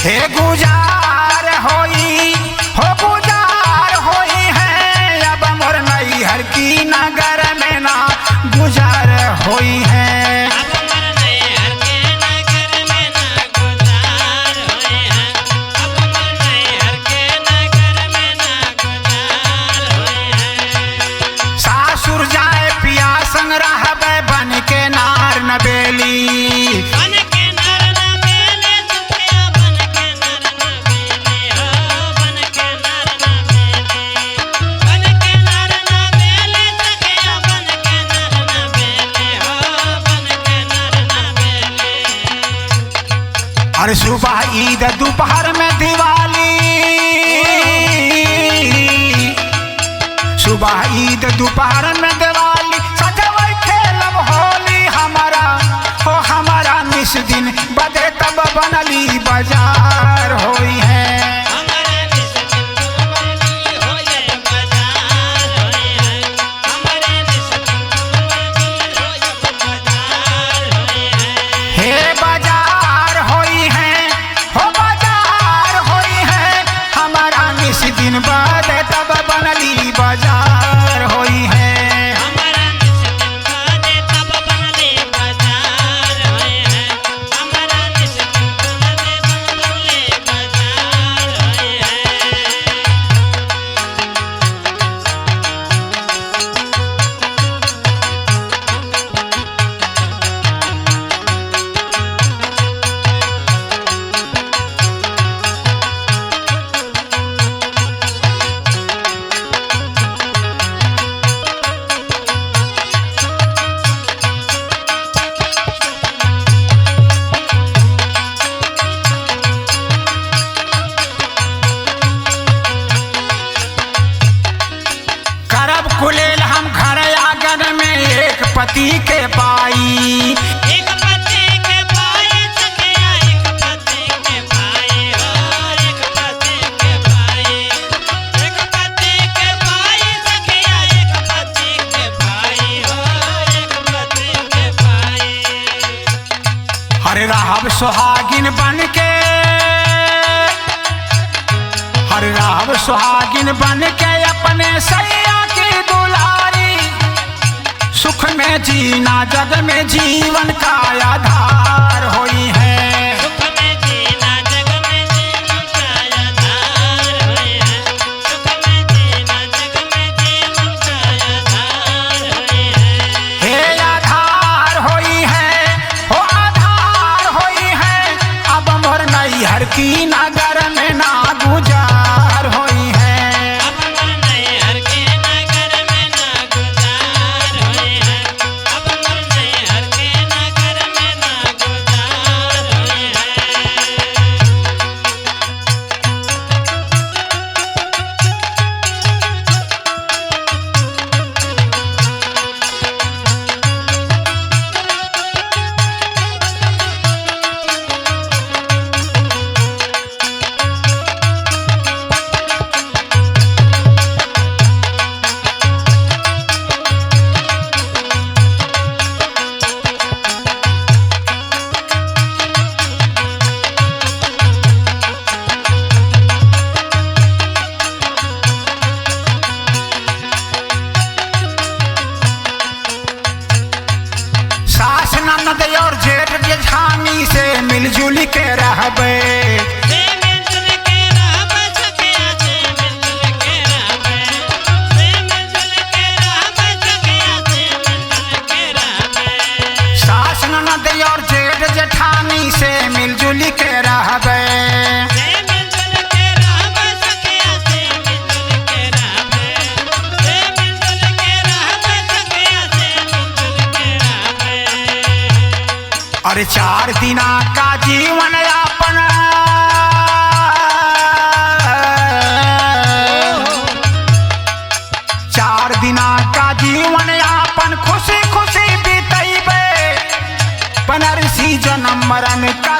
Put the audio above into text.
हे गुजार होई, हो गुजार होई है अब मोर नैहर की नगर में ना गुजार होई है। अब मोर नैहर के नगर में ना गुजार होई है। अब मोर नैहर के नगर में ना गुजार होई है। सासुर जाए पिया संग रहबे बन के नार नबेली। बन के नर न बेले सखिया, बन के नर न बेले हो, बन के नर न बेले। बन के नर न बेले सखिया, बन के नर न बेले हो, बन के नर न बेले। और सुबह ईद दोपहर में दिवाली, सुबह ईद दोपहर में दिवाली, सजवै खेलब होली हमारा, हो हमारा निस दिन बदे तब बनली बाजार होई है। हमारा निस दिन बनली होय बाजार होय है। हमारा निस दिन बनली होय बाजार होय है। हे बाजार होई है, हो बाजार होई है हमारा निस दिन बदे तब बनली बाजार होई है। हमारा निस दिन बदे तब बनली बाजार होय है। हमारा निस दिन बदे तब बनली बाजार होय है। करब कुलेल हम घर आंगन में एक पति के पाई। एक पति के पाए सखिया, एक पति के पाए हो, एक पति के पाए। एक पति के पाए सखिया, एक पति के पाए हो, एक पति के पाए। हरे रहब सुहागिन बन के, हरे रहब सुहागिन बन के अपने सैया की दुलारी, सुख में जीना जग में जीवन का आधार होई है। सुख में जीना जग में जीवन का आधार होय है। सुख में जीना जग में जीवन का आधार होय है। हे आधार होई है, हो आधार होई है अब मोर नैहर की नगर में ना गुजार होई है। अब मोर नैहर के नगर में ना गुजार होय है। अब मोर नैहर के नगर में ना गुजार होय है। सास ननद और जेठ जेठानी से मिलजुल के रहबे। से मिलजुल के रहब सखिया, से मिलजुल के रहब। से मिलजुल के रहब सखिया, से मिलजुल के रहब। सास ननद और जेठ जेठानी से मिलजुल के रहबे। से मिलजुल के रहब सखिया, से मिलजुल के रहब। से मिलजुल के रहब सखिया, से मिलजुल के रहब। और चार दिना का जीवन यापन, चार दिना का जीवन यापन खुशी खुशी बीतैबे, बनारसी जन्म मरण का